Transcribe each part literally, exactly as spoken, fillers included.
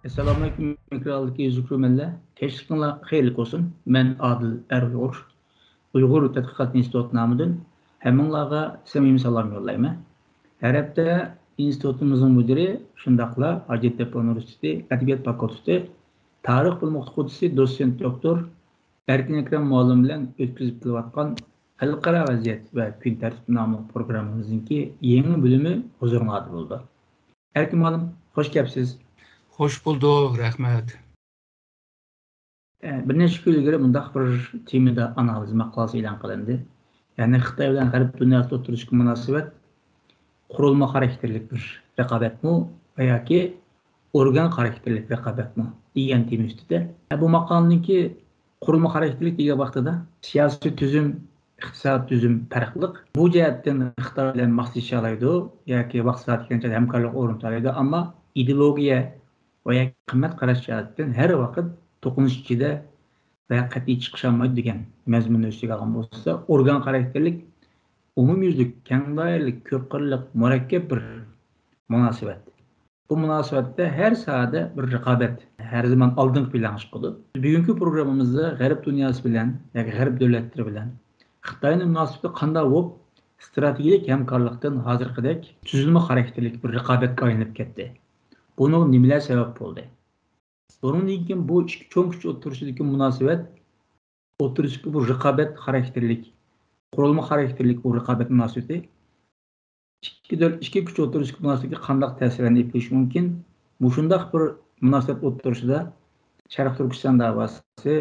ئەسسالامۇئەلەيكۇم، ئېكرانلىقتىكى يۈزلۈك كۆرۈرمەنلەر. كەچلىكىڭلار خەيرلىك بولسۇن. مەن ئادىل ئەر ئۇيغۇر. ئۇيغۇر تەتقىقات ئىنستىتۇتى نامىدىن ھەممىڭلارغا سەمىمىي سالام يوللايمەن. ھەر ھەپتە ئىنستىتۇتىمىزنىڭ مۇدىرى، شۇنداقلا ھاجەتتەپە ئۇنىۋېرسىتېتى ئەدەبىيات فاكۇلتېتى تارىخ بۆلۈم ئوقۇتقۇچىسى، دوتسېنت دوكتور ئەركىن ئەكرەم مۇئەللىم بىلەن ئۆتكۈزۈپ كېلىۋاتقان خەلقئارا ۋەزىيەت ۋە كۈن تەرتىپ ناملىق پروگراممىمىزنىڭكى يېڭى بۆلۈمى ھۇزۇرۇڭلاردا بولىدۇ. ئەركىن مۇئەللىم، خوش كەپسىز. خوش بولدۇق، رەھمەت. ئە، بىر نەچچە كۈن ئىلگىرى مۇنداق بىر تېمىدا ئانالىز ماقالىسى ئېلان قىلىندى. يەنى خىتاي بىلەن غەرب دۇنياسى ئوتتۇرىسىدىكى مۇناسىۋەت قۇرۇلما خاراكتېرلىك بىر رىقابەتمۇ ۋە ياكى ئورگان خاراكتېرلىك رىقابەتمۇ دېگەن تېما ئۈستىدە. ئە، بۇ ماقالىنىڭكى قۇرۇلما خاراكتېرلىك دېگەن ۋاقتىدا سىياسىي تۈزۈم، ئىقتىساد تۈزۈم پەرقلىق. بۇ جەھەتتىن خىتاي بىلەن ماسلىشالايدۇ ياكى ۋاقىت سائەت كەلگەنچە ھەمكارلىق ئورنىتالايدۇ، ئەمما ئىدېئولوگىيە ۋە ياكى قىممەت قاراش جەھەتتىن ھەر ۋاقىت توقۇنۇش ئىچىدە ۋە قەتئىي چىقىشالمايدۇ دېگەن مەزمۇننى ئۆز ئىچىگە ئالغان بولسا، ئورگان خاراكتېرلىك، ئومۇميۈزلۈك، كەڭ دائىرىلىك، كۆپ قىرلىق، مۇرەككەپ بىر مۇناسىۋەت. بۇ مۇناسىۋەتتە ھەر ساھەدە بىر رىقابەت ھەر زامان ئالدىنقى پىلانغا چىقىدۇ. بۈگۈنكى پروگراممىمىزدا غەرب دۇنياسى بىلەن ياكى غەرب دۆلەتلىرى بىلەن خىتاينىڭ مۇناسىۋىتى قانداق بولۇپ، ئىستراتېگىيەلىك ھەمكارلىقتىن ھازىرقىدەك تۈزۈلمە خاراكتېرلىك بىر رىقابەتكە ئايلىنىپ كەتتى؟ بۇنىڭغا نېمىلەر سەۋەب بولدى؟ بۇنىڭدىن كېيىن بۇ ئىككى چوڭ كۈچ ئوتتۇرىسىدىكى مۇناسىۋەت، ئوتتۇرىسىدىكى بۇ رىقابەت خاراكتېرلىك، قۇرۇلما خاراكتېرلىك بۇ رىقابەت مۇناسىۋىتى ئىككى دۆل-، ئىككى كۈچ ئوتتۇرىسىدىكى مۇناسىۋەتكە قانداق تەسىرلەرنى ئېلىپ كېلىشى مۇمكىن؟ مۇشۇنداق بىر مۇناسىۋەت ئوتتۇرىسىدا شەرقىي تۈركىستان داۋاسى،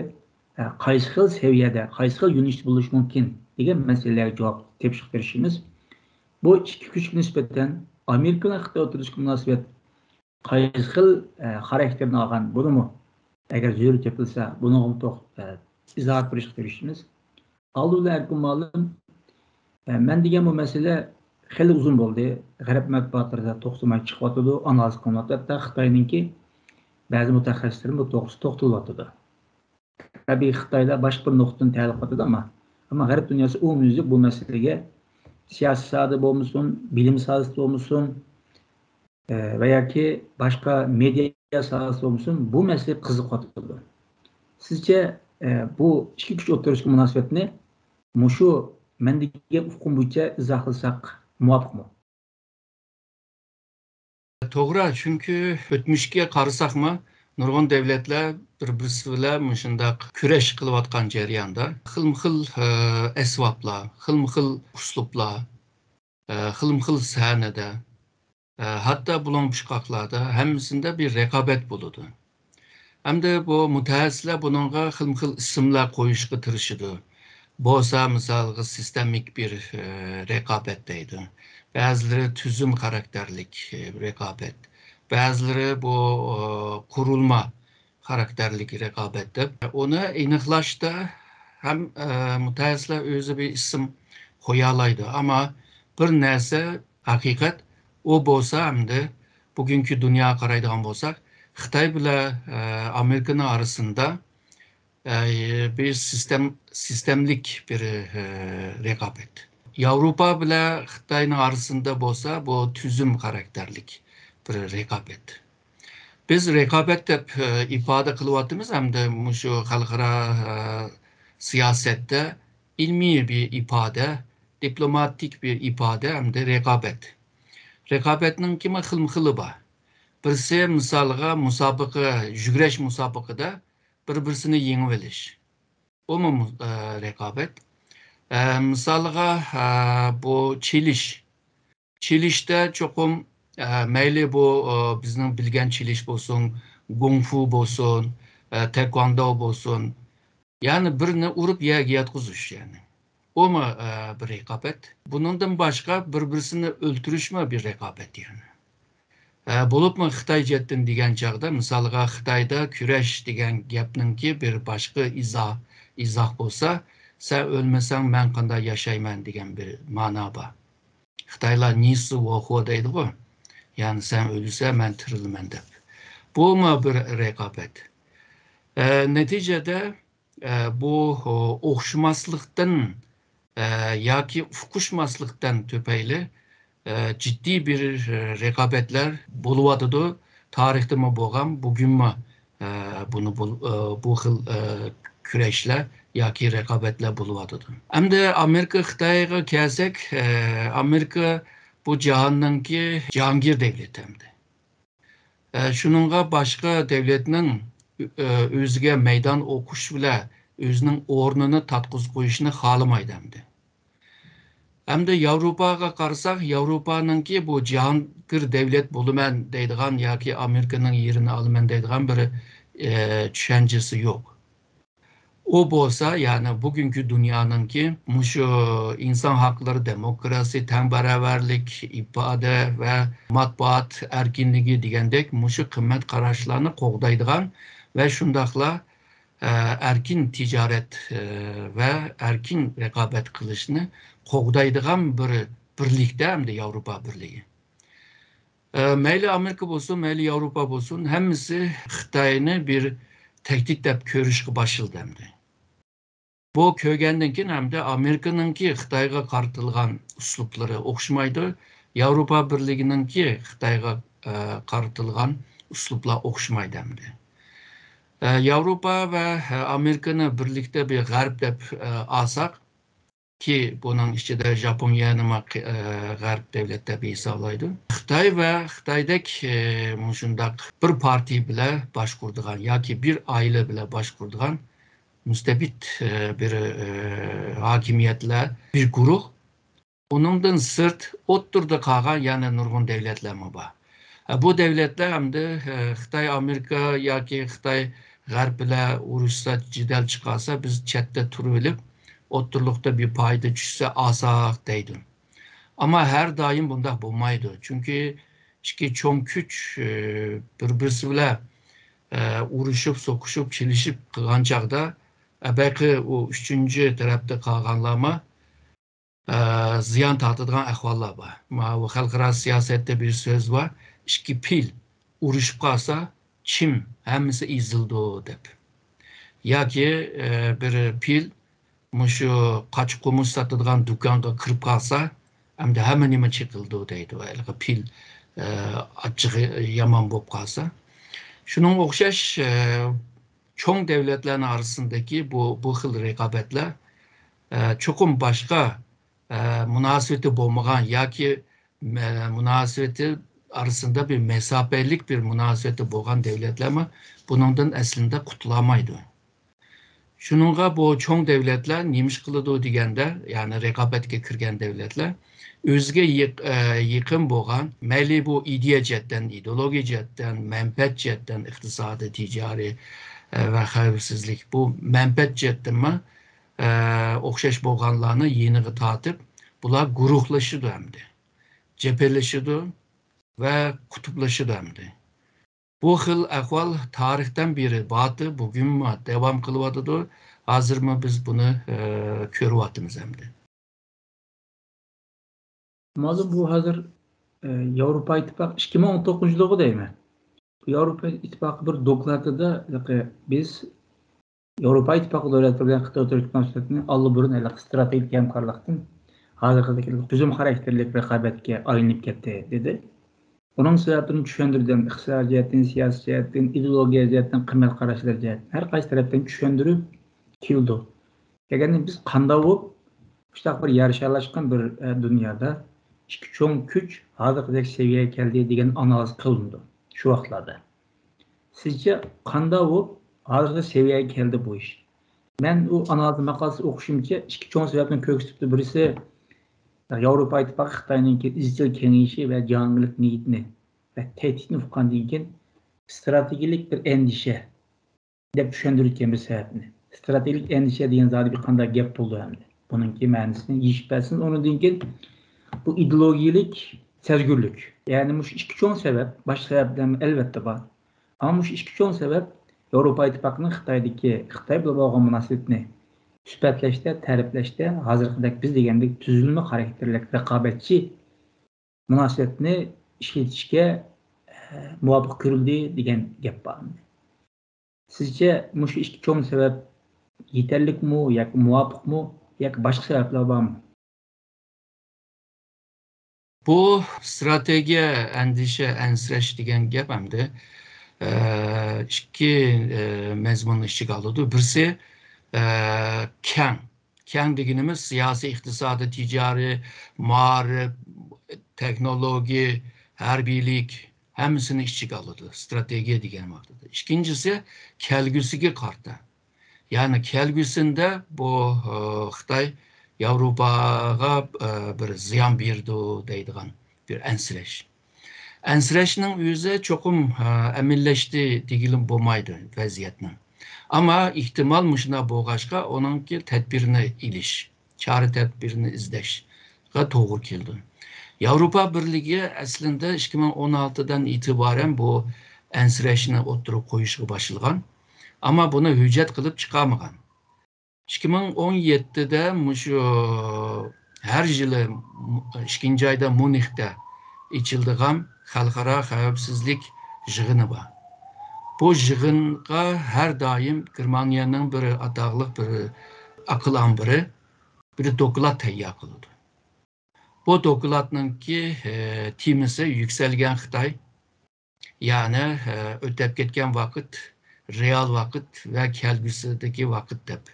ئە، قايسى خىل سەۋىيەدە، قايسى خىل يۆنىلىشتە بولۇشى مۇمكىن دېگەن مەسىلىلەرگە جاۋاب تېپىشقا تىرىشىمىز. بۇ ئىككى كۈچكە نىسبەتەن ئامېرىكا بىلەن خىتاي ئوتتۇرىسىدىكى مۇناسىۋەت قايسى خىل، ئە، خاراكتېرنى ئالغان، بۇنىمۇ ئەگەر زۆرۈر تېپىلسا، بۇنىڭغىمۇ توق-، ئە، ئىزاھات بېرىشقا تىرىشىمىز. ئالدى بىلەن ئەركىن مۇئەللىم، ئە، مەن دېگەن بۇ مەسىلە خېلى ئۇزۇن بولدى. غەرب مەتبۇئاتلىرىدا توختىماي چىقىۋاتىدۇ، ئانالىز قىلىنىۋاتىدۇ. ھەتتا خىتاينىڭكى بەزى مۇتەخەسسىسلىرىمۇ بۇ توغرىسىدا توختىلىۋاتىدۇ. تەبىئىي خىتايلار باشقا بىر نۇقتىدىن تەلەپ قىلىۋاتىدۇ، ئەمما، ئەمما غەرب دۇنياسى ئومۇميۈزلۈك بۇ مەسىلىگە سىياسىي ساھەدە بولمىسۇن، بىلىم ساھەسىدە بولمىسۇن، ئە، ۋە ياكى باشقا مېدىيا ساھەسى بولمىسۇن، بۇ مەسىلىگە قىزىقىۋاتىدۇ. سىزچە، ئە، بۇ ئىككى كۈچ ئوتتۇرىسىدىكى مۇناسىۋەتنى مۇشۇ مەن دېگەن ئۇقۇم بويىچە ئىزاھلىساق مۇۋاپىقمۇ؟ توغرا، چۈنكى ئۆتمۈشكە قارىساقمۇ، نۇرغۇن دۆلەتلەر بىر-بىرسى بىلەن مۇشۇنداق كۈرەش قىلىۋاتقان جەرياندا خىلمۇخىل، ئە، ئەسۋابلار، خىلمۇخىل ئۇسلۇبلار، ئە، خىلمۇخىل سەھنىدە، ئە، ھەتتا بۇلۇڭ پۇچقاقلاردا ھەممىسىندە بىر رىقابەت بولىدۇ. ئەمدى بۇ مۇتەخەسسىسلەر بۇنىڭغا خىلمۇخىل ئىسىملار قويۇشقا تىرىشىدۇ. بولسا مىسالغا سىستېمىك بىر، ئە، رىقابەت دەيدۇ. بەزىلىرى تۈزۈم خاراكتېرلىك، ئە، رىقابەت. بەزىلىرى بۇ، ئە، قۇرۇلما خاراكتېرلىك رىقابەت دەپ، ئۇنى ئېنىقلاشتا ھەم، ئە، مۇتەخەسسىسلەر ئۆزى بىر ئىسىم قويالايدۇ. ئەمما بىر نەرسە ھەقىقەت، ئۇ بولسا ئەمدى بۈگۈنكى دۇنياغا قارايدىغان بولساق، خىتاي بىلەن، ئە، ئامېرىكىنىڭ ئارىسىندا، ئە، بىر سىستېم-، سىستېملىك بىر، ئە، رىقابەت. ياۋروپا بىلەن خىتاينىڭ ئارىسىندا بولسا، بۇ تۈزۈم خاراكتېرلىك بىر رىقابەت. بىز رىقابەت دەپ، ئە، ئىپادە قىلىۋاتىمىز، ھەمدە مۇشۇ خەلقئارا، ئە، سىياسەتتە ئىلمىي بىر ئىپادە، دىپلوماتىك بىر ئىپادە ھەمدە رىقابەت. رىقابەتنىڭكىمۇ خىلمۇ خىلى بار. بىرسى، مىسالغا، مۇسابىقە، يۈگۈرۈش مۇسابىقىدە بىر-بىرسىنى يېڭىۋېلىش. بۇمۇ مۇ-، ئە، رىقابەت. ئە، مىسالغا، ئە، بۇ چېلىش. چېلىشتە چوقۇم، ئە، مەيلى بۇ، ئە، بىزنىڭ بىلگەن چېلىش بولسۇن، گۇڭفۇ بولسۇن، ئە، تەيكۋاندو بولسۇن، يەنى بىرنى ئۇرۇپ يەرگە ياتقۇزۇش، يەنى. ئۇمۇ، ئە، بىر رىقابەت. بۇنىڭدىن باشقا بىر-بىرسىنى ئۆلتۈرۈشمۇ بىر رىقابەت، يەنى. ئە، بولۇپمۇ خىتاي جەھەتتىن دېگەن چاغدا، مىسالغا، خىتايدا كۈرەش دېگەن گەپنىڭكى بىر باشقا ئىزا-، ئىزاھ بولسا، «سەن ئۆلمىسەڭ، مەن قانداق ياشايمەن؟» دېگەن بىر مانا بار. خىتايلار «نى سى ۋو خو» دەيدىغۇ، يەنى «سەن ئۆلسە، مەن تىرىلىمەن» دەپ. بۇمۇ بىر رىقابەت. ئە، نەتىجىدە، ئە، بۇ، ئو، ئوخشىماسلىقتىن، ئە، ياكى ئۇقۇشماسلىقتىن تۈپەيلى، ئە، جىددىي بىر، ئە، رىقابەتلەر بولۇۋاتىدۇ. تارىختىمۇ بولغان، بۈگۈنمۇ، ئە، بۇنى بۇ، ئە، بۇ خىل، ئە، كۈرەشلەر ياكى رىقابەتلەر بولۇۋاتىدۇ. ئەمدى ئامېرىكا خىتايغا كەلسەك، ئە، ئامېرىكا بۇ جاھاننىڭكى جاھانگىر دەۋلىتى ئەمدى. ئە، شۇنىڭغا باشقا دەۋلەتنىڭ، ئە، ئۆزىگە مەيدان ئوقۇش بىلەن ئۆزىنىڭ ئورنىنى تارتقۇزۇپ قويۇشنى خالىمايدۇ ئەمدى. ئەمدى ياۋروپاغا قارىساق، ياۋروپانىڭكى بۇ جاھانگىر دەۋلەت بولىمەن دەيدىغان ياكى ئامېرىكىنىڭ يېرىنى ئالىمەن دەيدىغان بىر، ئە، چۈشەنچىسى يوق. ئۇ بولسا، يەنى بۈگۈنكى دۇنيانىڭكى مۇشۇ ئىنسان ھەقلىرى، دېموكراسىيە، تەڭ باراۋەرلىك، ئىپادە ۋە مەتبۇئات ئەركىنلىكى دېگەندەك مۇشۇ قىممەت قاراشلارنى قوغدايدىغان ۋە شۇنداقلا، ئە، ئەركىن تىجارەت، ئە، ۋە ئەركىن رىقابەت قىلىشنى قوغدايدىغان بىر بىرلىكتە ئەمدى ياۋروپا بىرلىكى. ئە، مەيلى ئامېرىكا بولسۇن، مەيلى ياۋروپا بولسۇن، ھەممىسى خىتاينى بىر تەھدىت دەپ كۆرۈشكە باشلىدى ئەمدى. بۇ كۆرگەندىن كېيىن ھەمدە ئامېرىكىنىڭكى خىتايغا قارىتىلغان ئۇسلۇبلىرى ئوخشىمايدۇ. ياۋروپا بىرلىكىنىڭكى خىتايغا، ئە، قارىتىلغان ئۇسلۇبلار ئوخشىمايدۇ ئەمدى. ئە، ياۋروپا ۋە، ئە، ئامېرىكىنى بىرلىكتە بىر غەرب دەپ، ئە، ئالساق، كى بۇنىڭ ئىچىدە ژاپونىيەنىمۇ، ئە، غەرب دەۋلەت دەپ ھېسابلايدۇ. خىتاي ۋە خىتايدەك، ئە، مۇشۇنداق بىر پارتىيە بىلەن باشقۇرىدىغان ياكى بىر ئائىلە بىلەن باشقۇرىدىغان مۇستەبىت، ئە، بىر، ئە، ھاكىمىيەتلەر، بىر گۇرۇھ. ئۇنىڭدىن سىرت ئوتتۇرىدا قالغان يەنە نۇرغۇن دەۋلەتلەرمۇ بار. ئە، بۇ دەۋلەتلەر ئەمدى، ئە، خىتاي ئامېرىكا ياكى خىتاي غەرب بىلەن ئۇرۇشسا، جېدەل چىقارسا، بىز چەتتە تۇرۇۋېلىپ، ئوتتۇرىلىقتا بىر پايدا چۈشسە ئالساق دەيدۇ. ئەمما ھەر دائىم بۇنداق بولمايدۇ. چۈنكى ئىككى چوڭ كۈچ، ئە، بىر-بىرسى بىلەن، ئە، ئۇرۇشۇپ، سوقۇشۇپ، چېلىشىپ قىلغان چاغدا، ئە، بەلكى ئۇ ئۈچىنچى تەرەپتە قالغانلارمۇ، ئە، زىيان تارتىدىغان ئەھۋاللار بار. ماۋۇ خەلقئارا سىياسەتتە بىر سۆز بار، «ئىككى پىل ئۇرۇشۇپ قالسا، چىم ھەممىسى ئېزىلىدۇ» دەپ. ياكى، ئە، بىر پىل مۇشۇ قاچا-قومۇچ ساتىدىغان دۇكانغا كىرىپ قالسا، ئەمدى ھەممە نېمە چېقىلىدۇ دەيدۇ. ھېلىقى پىل، ئە، ئاچچىقى يامان بولۇپ قالسا. شۇنىڭغا ئوخشاش، ئە، چوڭ دەۋلەتلەرنىڭ ئارىسىندىكى بۇ، بۇ خىل رىقابەتلەر، ئە، چوقۇم باشقا، ئە، مۇناسىۋىتى بولمىغان ياكى مە-، مۇناسىۋىتى ئارىسىدا بىر مەساپىلىك بىر مۇناسىۋىتى بولغان دەۋلەتلەرمۇ بۇنىڭدىن ئەسلىندە قۇتۇلالمايدۇ. شۇنىڭغا بۇ چوڭ دەۋلەتلەر نېمە ئىش قىلىدۇ دېگەندە، يەنى رىقابەتكە كىرگەن دەۋلەتلەر ئۆزىگە يېق-، ئە، يېقىن بولغان، مەيلى بۇ ئىدىيە جەھەتتىن، ئىدېئولوگىيە جەھەتتىن، مەنپەئەت جەھەتتىن، ئىقتىسادىي، تىجارىي، ئە، ۋە خەۋپسىزلىك، بۇ مەنپەئەت جەھەتتىنمۇ، ئە، ئوخشاش بولغانلارنى يېنىغا تارتىپ، بۇلار گۇرۇھلىشىدۇ ئەمدى. جەبھىلىشىدۇ ۋە قۇتۇپلىشىدۇ ئەمدى. بۇ خىل ئەھۋال تارىختىن بېرى بارتى، بۈگۈنمۇ داۋام قىلىۋاتىدۇ. ھازىرمۇ بىز بۇنى، ئە، كۆرۈۋاتىمىز ئەمدى. مانا بۇ ھازىر، ئە، ياۋروپا ئىتتىپاقى ئىككى مىڭ ئون توققۇزىنچى يىلىغۇ دەيمەن. ياۋروپا ئىتتىپاقى بىر دوكلاتىدا، بىز ياۋروپا ئىتتىپاقى دۆلەتلىرى بىلەن خىتاي ئوتتۇرىدىكى مۇناسىۋەتنى ئاللىبۇرۇن ھېلىقى ئىستراتېگىيەلىك ھەمكارلىقتىن ھازىرقىدەك تۈزۈم خاراكتېرلىك رىقابەتكە ئايلىنىپ كەتتى، دېدى. ئۇنىڭ سەۋەبىنى چۈشەندۈردۈم. ئىقتىسادىي جەھەتتىن، سىياسىي جەھەتتىن، ئىدېئولوگىيە جەھەتتىن، قىممەت قاراشلىرى جەھەتتىن، ھەر قايسى تەرەپتىن چۈشەندۈرۈپ كېلىدۇ. دېگەندىن بىز قانداق بولۇپ، مۇشۇنداق بىر يەر شارلاشقان بىر، ئە، دۇنيادا ئىككى چوڭ كۈچ ھازىرقىدەك سەۋىيەگە كەلدى دېگەن ئانالىز قىلىنىدۇ شۇ ۋاقىتلاردا. سىزچە قانداق بولۇپ ھازىرقى سەۋىيەگە كەلدى بۇ ئىش؟ مەن ئۇ ئانالىز ماقالىسى ئوقۇشۇمچە ئىككى چوڭ سەۋەبنى كۆرسىتىپتۇ. بىرسى، ياۋروپا ئىتتىپاقى خىتاينىڭكى ئىزچىل كېڭىيىشى ۋە جاھانگىرلىك نىيىتىنى ۋە تەھدىتنى ئۇققاندىن كېيىن، ئىستراتېگىيەلىك بىر ئەندىشە دەپ چۈشەندۈرۈۋەتكەن بىر سەۋەبنى. ئىستراتېگىيەلىك ئەندىشە دېگەن زادى بىر قانداق گەپ بولىدۇ ئەمدى؟ بۇنىڭكى مەنىسىنى يېشىپ بەرسىڭىز، ئۇنىڭدىن كېيىن بۇ ئىدېئولوگىيەلىك سەزگۈرلۈك. يەنى مۇشۇ ئىككى چوڭ سەۋەب، باشقا سەۋەبلەرمۇ ئەلۋەتتە بار. ئەمما مۇشۇ ئىككى چوڭ سەۋەب ياۋروپا ئىتتىپاقىنىڭ خىتايدىكى، خىتاي بىلەن بولغان مۇناسىۋىتىنى سۈپەتلەشتە، تەرىپلەشتە، ھازىرقىدەك بىز دېگەندەك تۈزۈلمە خاراكتېرلىك رىقابەتچى مۇناسىۋەتنى ئىشلىتىشكە، ئە، مۇۋاپىق كۆرۈلدى دېگەن گەپ بار. سىزچە مۇشۇ ئىككى چوڭ سەۋەب يېتەرلىكمۇ ياكى مۇۋاپىقمۇ ياكى باشقا سەۋەبلەر بارمۇ؟ بۇ ستراتېگىيە، ئەندىشە، ئەنسىرەش دېگەن گەپ ئەمدى، ئە، ئىككى، ئە، مەزمۇننى ئىچىگە ئالىدۇ. بىرسى، ئە، كەڭ. كەڭ دېگىنىمىز سىياسىي، ئىقتىسادىي، تىجارىي، مائارىپ، تېخنولوگىيە، ھەربىيلىك، ھەممىسىنى ئىچىگە ئالىدۇ ستراتېگىيە دېگەن ۋاقتىدا. ئىككىنچىسى، كەلگۈسىگە قارىتا. يەنى كەلگۈسىدە بۇ، ئە، خىتاي ياۋروپاغا، ئە، بىر زىيان بېرىدۇ دەيدىغان بىر ئەنسىرەش. ئەنسىرەشنىڭ ئۆزى چوقۇم، ئە، ئەمەلىيلەشتى دېگىلى بولمايدۇ ۋەزىيەتنىڭ. ئەمما ئېھتىمال مۇشۇنداق بولغاچقا، ئۇنىڭكى تەدبىرىنى ئېلىش، چارە تەدبىرىنى ئىزدەشكە توغرا كېلىدۇ. ياۋروپا بىرلىكى ئەسلىدە ئىككى مىڭ ئون ئالتىدىن ئېتىبارەن بۇ ئەنسىرەشنى ئوتتۇرىغا قويۇشقا باشلىغان. ئەمما بۇنى ھۆججەت قىلىپ چىقارمىغان. ئىككى مىڭ ئون يەتتىدە مۇشۇ ھەر يىلى ئىككىنچى ئايدا ميۇنختا ئېچىلىدىغان خەلقئارا خەۋپسىزلىك يىغىنى بار. بۇ يىغىنغا ھەر دائىم گېرمانىيەنىڭ بىر ئاتاقلىق بىر ئەقىل ئامبىرى بىر دوكلات تەييار قىلىدۇ. بۇ دوكلاتنىڭكى، ئە، تېمىسى يۈكسەلگەن خىتاي، يەنى، ئە، ئۆتۈپ كەتكەن ۋاقىت، رېئال ۋاقىت ۋە كەلگۈسىدىكى ۋاقىت دەپ.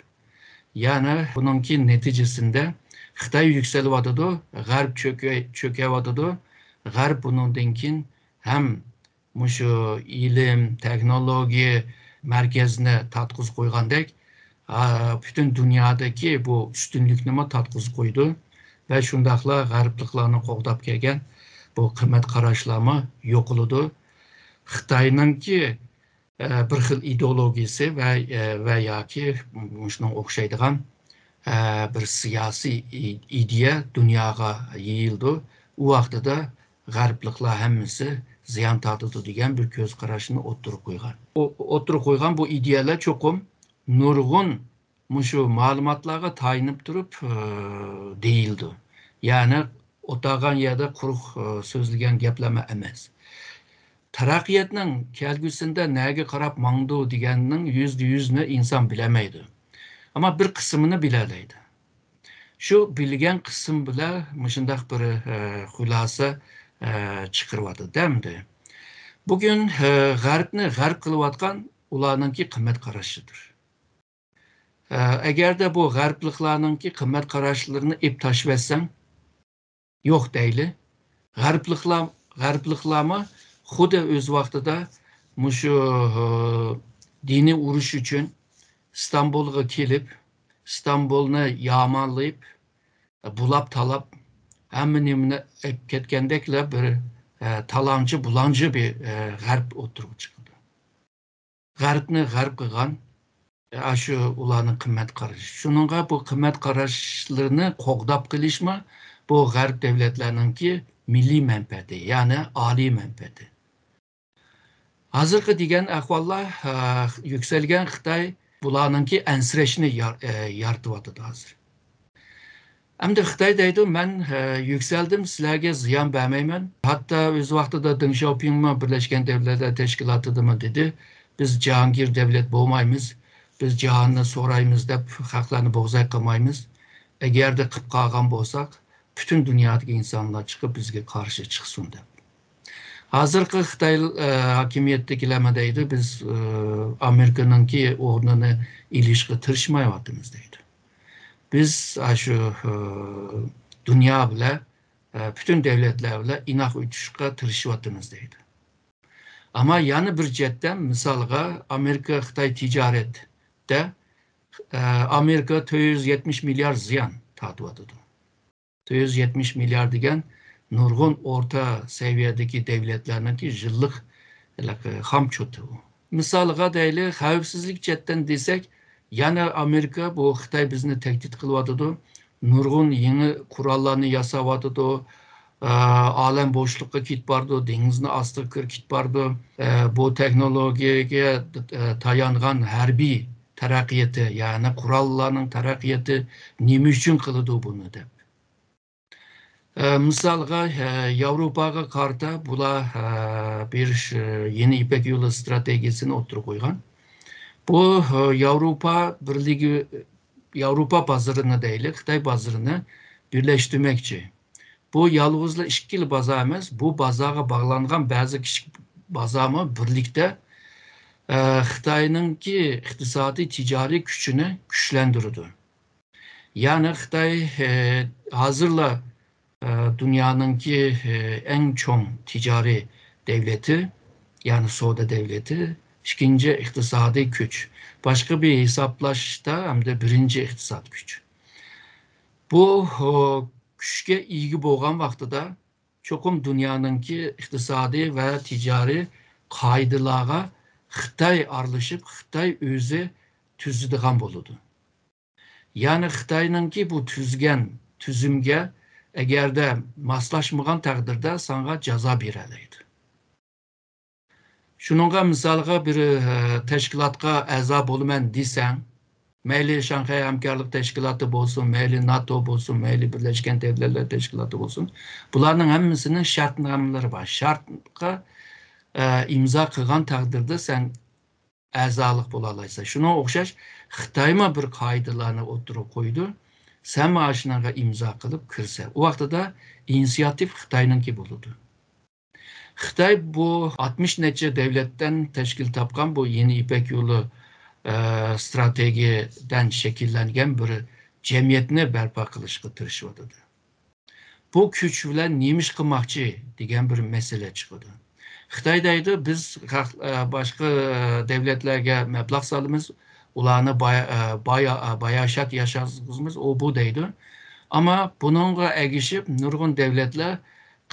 يەنى بۇنىڭكى نەتىجىسىندە خىتاي يۈكسىلىۋاتىدۇ، غەرب چۆكە-، چۆكۈۋاتىدۇ. غەرب بۇنىڭدىن كېيىن ھەم مۇشۇ ئىلىم، تېخنولوگىيە مەركەزىنى تارتقۇزۇپ قويغاندەك، ئا، پۈتۈن دۇنيادىكى بۇ ئۈستۈنلۈكنىمۇ تارتقۇزۇپ قويىدۇ ۋە شۇنداقلا غەربلىكلارنىڭ قوغداپ كەلگەن بۇ قىممەت قاراشلارمۇ يوقىلىدۇ. خىتاينىڭكى، ئە، بىر خىل ئىدېئولوگىيىسى ۋە، ئە، ۋە ياكى مۇشۇنىڭغا ئوخشايدىغان، ئە، بىر سىياسىي ئىدىيە دۇنياغا يېيىلىدۇ. ئۇ ۋاقتىدا غەربلىكلار ھەممىسى زىيان تارتىدۇ دېگەن بىر كۆز قاراشنى ئوتتۇرىغا قويغان. ئوتتۇرىغا قويغان بۇ ئىدىيەلەر چوقۇم نۇرغۇن مۇشۇ مەلۇماتلارغا تايىنىپ تۇرۇپ، ئى، دېيىلىدۇ. يەنى ئولتۇرغان يەردە قۇرۇق، ئى، سۆزلىگەن گەپلەرمۇ ئەمەس. تەرەققىياتنىڭ كەلگۈسىدە نەگە قاراپ ماڭىدۇ دېگەننىڭ يۈزدە يۈزىنى ئىنسان بىلەلمەيدۇ. ئەمما بىر قىسمىنى بىلەلەيدۇ. شۇ بىلگەن قىسىم بىلەن مۇشۇنداق بىر، ئە، خۇلاسە، ئە، چىقىرىۋاتىدۇ ئەمدى. بۈگۈن، ئە، غەربنى غەرب قىلىۋاتقان ئۇلارنىڭكى قىممەت قارىشىدۇر. ئە، ئەگەردە بۇ غەربلىكلارنىڭكى قىممەت قاراشلىرىنى ئېپ تاشلىۋەتسەڭ، يوق دەيلى. غەربلىكلار، غەربلىكلارمۇ خۇددى ئۆز ۋاقتىدا مۇشۇ، ئە، دىنىي ئۇرۇش ئۈچۈن ئىستانبۇلغا كېلىپ، ئىستانبۇلنى يامانلاپ، بۇلاپ تالاپ، ھەممە نېمىنى ئېلىپ كەتكەندەكلا بىر، ئە، تالانچى، بۇلاڭچى بىر، ئە، غەرب ئوتتۇرىغا چىقىدۇ. غەربنى غەرب قىلغان، ئە، شۇ ئۇلارنىڭ قىممەت قارىشى. شۇنىڭغا بۇ قىممەت قاراشلىرىنى قوغداپ قېلىشمۇ بۇ غەرب دۆلەتلەرنىڭكى مىللىي مەنپەئەتى، يەنى ئالىي مەنپەئەتى. ھازىرقى دېگەن ئەھۋاللار، ئە، يۈكسەلگەن خىتاي بۇلارنىڭكى ئەنسىرەشنى يار-، ئە، يارىتىۋاتىدۇ ھازىر. ئەمدى خىتاي دەيدۇ، مەن، ئە، يۈكسەلدىم، سىلەرگە زىيان بەرمەيمەن. ھەتتا ئۆز ۋاقتىدا دېڭ شياۋپىڭمۇ بىرلەشكەن دۆلەتلەر تەشكىلاتىدىمۇ دېدى، بىز جاھانگىر دۆلەت بولمايمىز، بىز جاھاننى سورايمىز دەپ خەقلەرنى بوغزاي قىلمايمىز. ئەگەردە قىپ قالغان بولساق، پۈتۈن دۇنيادىكى ئىنسانلار چىقىپ بىزگە قارشى چىقسۇن دەپ. ھازىرقى خىتاي، ئە، ھاكىمىيەتتىكىلەرمۇ دەيدۇ، بىز، ئە، ئامېرىكىنىڭكى ئورنىنى ئېلىشقا تىرىشمايۋاتىمىز دەيدۇ. بىز، ئە، شۇ، ئە، دۇنيا بىلەن، ئە، پۈتۈن دۆلەتلەر بىلەن ئىناق ئۆتۈشكە تىرىشىۋاتىمىز دەيدۇ. ئەمما يەنە بىر جەھەتتىن، مىسالغا، ئامېرىكا خىتاي تىجارەتتە، ئە، ئامېرىكا تۆت يۈز يەتمىش مىليارد زىيان تارتىۋاتىدۇ. تۆت يۈز يەتمىش مىليارد دېگەن نۇرغۇن ئورتا سەۋىيەدىكى دۆلەتلەرنىڭكى يىللىق، ھېلىقى، خام چوتى ئۇ. مىسالغا دەيلى، خەۋپسىزلىك جەھەتتىن دېسەك، يەنە ئامېرىكا بۇ خىتاي بىزنى تەھدىت قىلىۋاتىدۇ. نۇرغۇن يېڭى قوراللارنى ياساۋاتىدۇ. ئە، ئالەم بوشلۇققا كېتىپ بارىدۇ، دېڭىزنى ئاستىغا كىرىپ كېتىپ بارىدۇ. ئە، بۇ تېخنولوگىيەگە، ئە، تايانغان ھەربىي تەرەققىياتى، يەنى قوراللارنىڭ تەرەققىياتى نېمە ئۈچۈن قىلىدۇ بۇنى دەپ. ئە، مىسالغا، ئە، ياۋروپاغا قارىتا بۇلار، ئە، بىر، ئە، يېڭى يىپەك يولى ئىستراتېگىيىسىنى ئوتتۇرىغا قويغان. بۇ، ئە، ياۋروپا بىرلىكى، ياۋروپا بازىرىنى دەيلى، خىتاي بازىرىنى بىرلەشتۈرمەكچى. بۇ يالغۇزلا ئىككىلا بازار ئەمەس، بۇ بازارغا باغلانغان بەزى كىچىك بازارمۇ بىرلىكتە، ئە، خىتاينىڭكى ئىقتىسادىي تىجارىي كۈچىنى كۈچلەندۈرىدۇ. يەنى خىتاي، ئە، ھازىرلا، ئە، دۇنيانىڭكى، ئە، ئەڭ چوڭ تىجارىي دەۋلىتى، يەنى سودا دەۋلىتى، ئىككىنچى ئىقتىسادىي كۈچ. باشقا بىر ھېسابلاشتا ھەمدە بىرىنچى ئىقتىساد كۈچ. بۇ، ئۇ، كۈچكە ئىگە بولغان ۋاقتىدا چوقۇم دۇنيانىڭكى ئىقتىسادىي ۋە تىجارىي قائىدىلارغا خىتاي ئارىلىشىپ، خىتاي ئۆزى تۈزىدىغان بولىدۇ. يەنى خىتاينىڭكى بۇ تۈزگەن تۈزۈمگە ئەگەردە ماسلاشمىغان تەقدىردە ساڭا جازا بېرەلەيدۇ. شۇنىڭغا مىسالغا بىر، ئە، تەشكىلاتقا ئەزا بولىمەن دېسەڭ، مەيلى شاڭخەي ھەمكارلىق تەشكىلاتى بولسۇن، مەيلى ناتو بولسۇن، مەيلى بىرلەشكەن دەۋلەتلەر تەشكىلاتى بولسۇن، بۇلارنىڭ ھەممىسىنىڭ شەرتنامىلىرى بار. شەرتقا، ئە، ئىمزا قىلغان تەقدىردە سەن ئەزالىق بولالايسەن. شۇنىڭغا ئوخشاش خىتايمۇ بىر قائىدىلارنى ئوتتۇرىغا قويىدۇ. سەن مانا شۇنىڭغا ئىمزا قىلىپ كىرسە، ئۇ ۋاقتىدا ئىنىسىياتىپ خىتاينىڭكى بولىدۇ. خىتاي بۇ ئاتمىش نەچچە دەۋلەتتىن تەشكىل تاپقان بۇ يېڭى يىپەك يولى، ئە، ستراتېگىيەدىن شەكىللەنگەن بىر جەمئىيەتنى بەرپا قىلىشقا تىرىشىۋاتىدۇ. بۇ كۈچ بىلەن نېمە ئىش قىلماقچى دېگەن بىر مەسىلە چىقىدۇ. خىتاي دەيدۇ، بىز خەق-، ئە، باشقا دەۋلەتلەرگە مەبلەغ سالىمىز، ئۇلارنى باي-، ئە، بايا-، ئە، باياشات ياشاتقۇزىمىز، ئۇ بۇ دەيدۇ. ئەمما بۇنىڭغا ئەگىشىپ نۇرغۇن دەۋلەتلەر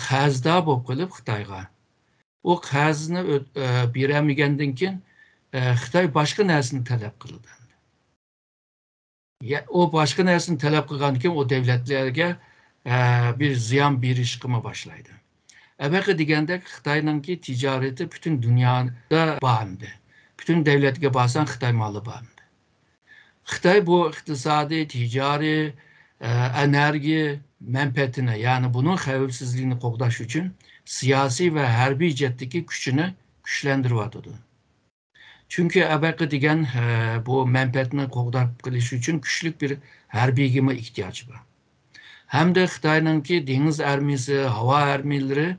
قەرزدار بولۇپ قېلىپ خىتايغا. ئۇ قەرزنى ئۆ-، ئە، بېرەلمىگەندىن كېيىن، ئە، خىتاي باشقا نەرسىنى تەلەپ قىلىدۇ. يە-، ئۇ باشقا نەرسىنى تەلەپ قىلغاندىن كېيىن ئۇ دەۋلەتلەرگە، ئە، بىر زىيان بېرىشقىمۇ باشلايدۇ. ئەۋەقە دېگەندەك خىتاينىڭكى تىجارىتى پۈتۈن دۇنيادا بار ئەمدى. پۈتۈن دەۋلەتكە بارساڭ خىتاي مالى بار ئەمدى. خىتاي بۇ ئىقتىسادىي، تىجارىي، ئە، ئېنېرگىيە مەنپەئەتىنى، يەنى بۇنىڭ خەۋپسىزلىكىنى قوغداش ئۈچۈن سىياسىي ۋە ھەربىي جەھەتتىكى كۈچىنى كۈچلەندۈرۈۋاتىدۇ. چۈنكى ئەۋەقە دېگەن، ئە، بۇ مەنپەئەتنى قوغداپ قېلىش ئۈچۈن كۈچلۈك بىر ھەربىيگىمۇ ئېھتىياجى بار. ھەمدە خىتاينىڭكى دېڭىز ئارمىيىسى، ھاۋا ئارمىيىلىرى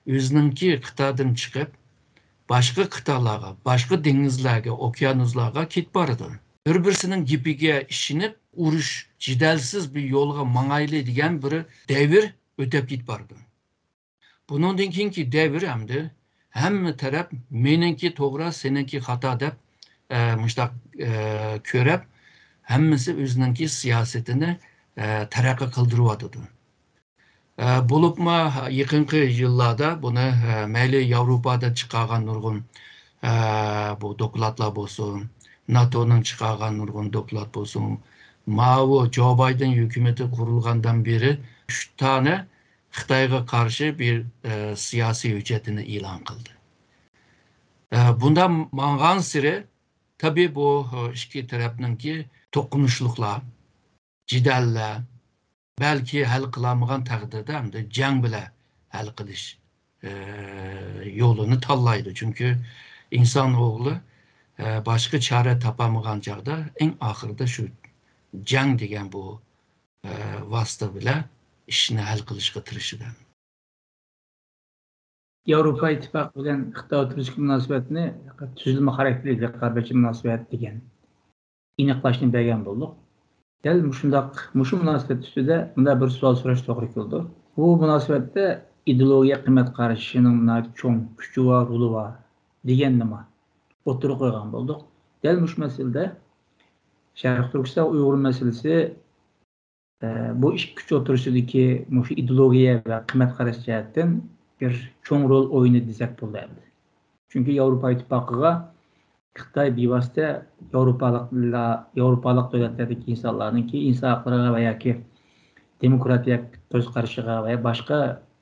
ئۆزىنىڭكى قىتادىن چىقىپ، باشقا قىتالارغا، باشقا دېڭىزلارغا، ئوكيانۇسلارغا كېتىپ بارىدۇ. بىر-بىرسىنىڭ گېپىگە ئىشىنىپ، ئۇرۇش، جېدەلسىز بىر يولغا ماڭايلى دېگەن بىر دەۋر ئۆتۈپ كېتىپ بارىدۇ. بۇنىڭدىن كېيىنكى دەۋر ئەمدى ھەممە تەرەپ مېنىڭكى توغرا، سېنىڭكى خاتا دەپ، ئە، مۇشتاق، ئە، كۆرۈپ، ھەممىسى ئۆزىنىڭكى سىياسىتىنى، ئە، تەرەققىي قىلدۇرۇۋاتىدۇ. ئە، بولۇپمۇ يېقىنقى يىللاردا بۇنى، ئە، مەيلى ياۋروپادا چىقارغان نۇرغۇن، ئە، بۇ دوكلاتلار بولسۇن، ناتونىڭ چىقارغان نۇرغۇن دوكلات بولسۇن، ماۋۇ جو بايدېن ھۆكۈمىتى قۇرۇلغاندىن بېرى ئۈچ دانە خىتايغا قارشى بىر، ئە، سىياسىي ھۆججەتنى ئېلان قىلدى. ئە، بۇنداق ماڭغانسېرى، تەبىئىي بۇ، ئە، ئىككى تەرەپنىڭكى توقۇنۇشلۇقلار، جېدەللەر، بەلكى ھەل قىلالمىغان تەقدىردە ئەمدى جەڭ بىلەن ھەل قىلىش، ئە، يولىنى تاللايدۇ. چۈنكى ئىنسان ئوغلى، ئە، باشقا چارە تاپالمىغان چاغدا ئەڭ ئاخىرىدا شۇ جەڭ دېگەن بۇ، ئە، ۋاسىتە بىلەن ئىشنى ھەل قىلىشقا تىرىشىدۇ. ياۋروپا ئىتتىپاقى بىلەن خىتاي ئوتتۇرىسىدىكى مۇناسىۋەتنى تۈزۈلمە خاراكتېرلىك رىقابەتچى مۇناسىۋەت دېگەن ئېنىقلاشنى بەرگەن بولدۇق. دەل مۇشۇنداق، مۇشۇ مۇناسىۋەت ئۈستىدە مۇنداق بىر سوئال سوراش توغرا كېلىدۇ. بۇ مۇناسىۋەتتە ئىدېئولوگىيە قىممەت قارىشىنىڭ ناھايىتى چوڭ كۈچى بار، رولى بار دېگەننىمۇ ئوتتۇرىغا قويغان بولدۇق. دەل مۇشۇ مەسىلىدە شەرقىي تۈركىستان ئۇيغۇر مەسىلىسى ئە، بۇ ئىككى كۈچ ئوتتۇرىسىدىكى مۇشۇ ئىدېئولوگىيە ۋە قىممەت قاراش جەھەتتىن بىر چوڭ رول ئوينىدى دېسەك بولىدۇ ئەمدى. چۈنكى ياۋروپا ئىتتىپاقىغا خىتاي بىۋاسىتە ياۋروپالىقلار، ياۋروپالىق دۆلەتلەردىكى ئىنسانلارنىڭكى ئىنسان ھەقلىرىغا ۋە ياكى دېموكراتىيە كۆز قارىشىغا ۋە باشقا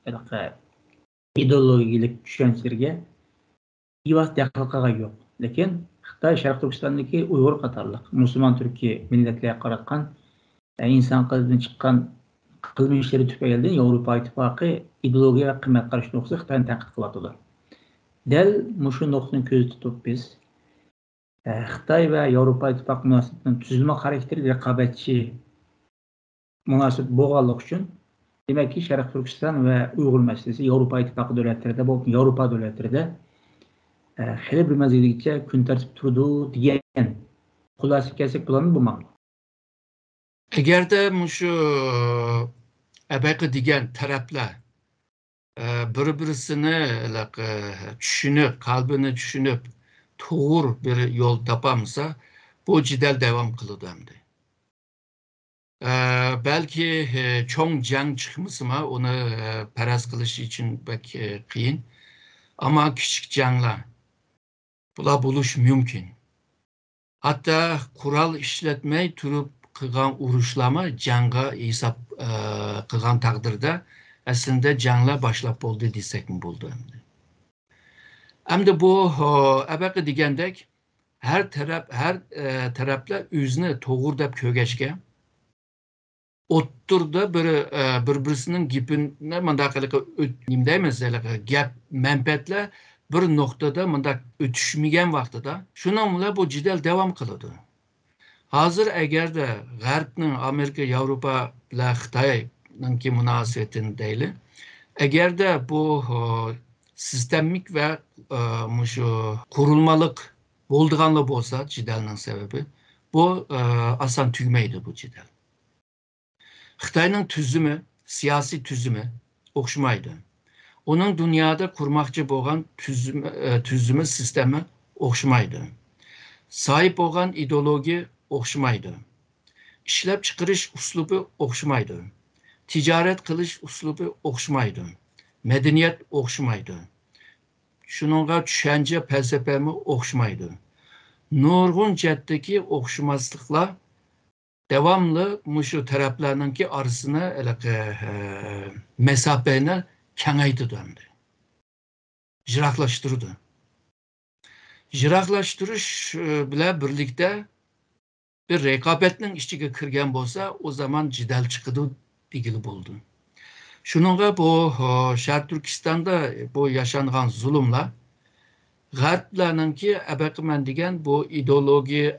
ھېلىقى ئىدېئولوگىيەلىك چۈشەنچىلىرىگە بىۋاسىتە دەخلى قىلغان يوق. لېكىن خىتاي شەرقىي تۈركىستاندىكى ئۇيغۇر قاتارلىق مۇسۇلمان تۈركىي مىللەتلەرگە قاراتقان ئىنسان قېلىپىدىن چىققان قىلمىشلىرى تۈپەيلىدىن ياۋروپا ئىتتىپاقى ئىدېئولوگىيە ۋە قىممەت قارىشى نۇقتىسىدا خىتاينى تەنقىد قىلىۋاتىدۇ. دەل مۇشۇ نۇقتىنى كۆزدە تۇتۇپ بىز، ئە، خىتاي ۋە ياۋروپا ئىتتىپاقى مۇناسىۋىتىنىڭ تۈزۈلمە خاراكتېرلىك رىقابەتچى مۇناسىۋەت بولغانلىقى ئۈچۈن دېمەككى، شەرقىي تۈركىستان ۋە ئۇيغۇر مەسىلىسى ياۋروپا ئىتتىپاقى دۆلەتلىرىدە، بولۇپمۇ ياۋروپا دۆلەتلىرىدە، ئە، خېلى بىر مەزگىلگىچە كۈن تەرتىپتە تۇرىدۇ دېگەن خۇلاسىگە كەلسەك بولامدۇ، بولمامدۇ؟ ئەگەردە مۇشۇ ئەبەقە دېگەن تەرەپلەر، ئە، بىر-بىرسىنى، ھېلىقى، چۈشىنىپ، قەلبىنى چۈشىنىپ، توغرا بىر يول تاپالمىسا، بۇ جېدەل داۋام قىلىدۇ ئەمدى. ئە، بەلكى، ئە، چوڭ جەڭ چىقمىسىمۇ، ئۇنى، ئە، پەرەز قىلىش ئۈچۈن بەك، ئە، قىيىن. ئەمما كىچىك جەڭلەر، بۇلار بولۇشى مۇمكىن. ھەتتا قورال ئىشلەتمەي تۇرۇپ قىلغان ئۇرۇشلارمۇ جەڭگە ھېساب، ئە، قىلغان تەقدىردە، ئەسلىندە جەڭلەر باشلاپ بولدى دېسەكمۇ بولىدۇ ئەمدى. ئەمدى بۇ، ئە، ئەبەقە دېگەندەك، ھەر تەرەپ، ھەر، ئە، تەرەپلەر ئۆزىنى توغرا دەپ كۆرگەچكە، ئوتتۇرىدا بىر، ئە، بىر-بىرسىنىڭ گېپىنى مۇنداق ھېلىقى ئۆت-، نېمە دەيمىز، ھېلىقى گەپ، مەنپەئەتلەر بىر نۇقتىدا مۇنداق ئۆتۈشمىگەن ۋاقتىدا، شۇنىڭ بىلەن بۇ جېدەل داۋام قىلىدۇ. ھازىر ئەگەردە غەربنىڭ، ئامېرىكا، ياۋروپا بىلەن خىتاينىڭكى مۇناسىۋىتىنى دەيلى، ئەگەردە بۇ، ئە، سىستېمىك ۋە، ئە، مۇشۇ قۇرۇلمىلىق بولىدىغانلا بولسا، جېدەلنىڭ سەۋەبى، بۇ، ئە، ئاسان تۈگىمەيدۇ بۇ جېدەل. خىتاينىڭ تۈزۈمى، سىياسىي تۈزۈمى ئوخشىمايدۇ. ئۇنىڭ دۇنيادا قۇرماقچى بولغان تۈزۈم-، ئە، تۈزۈمى، سىستېما ئوخشىمايدۇ. ساھىب بولغان ئىدېئولوگىيە ئوخشىمايدۇ. ئىشلەپچىقىرىش ئۇسلۇبى ئوخشىمايدۇ. تىجارەت قىلىش ئۇسلۇبى ئوخشىمايدۇ. مەدەنىيەت ئوخشىمايدۇ. شۇنىڭغا چۈشەنچە، پەلسەپەمۇ ئوخشىمايدۇ. نۇرغۇن جەھەتتىكى ئوخشىماسلىقلار داۋاملىق مۇشۇ تەرەپلەرنىڭكى ئارىسىنى ھېلىقى، ئە، مەساپىنى كېڭەيتىدۇ ئەمدى. يىراقلاشتۇرىدۇ. يىراقلاشتۇرۇش، ئە، بىلەن بىرلىكتە بىر رىقابەتنىڭ ئىچىگە كىرگەن بولسا، ئۇ زامان جېدەل چىقىدۇ دېگىلى بولىدۇ. شۇنىڭغا بۇ، ئە، شەرقىي تۈركىستاندا بۇ ياشانغان زۇلۇملار غەربلەرنىڭكى ئەبەقىمەن دېگەن بۇ ئىدېئولوگىيە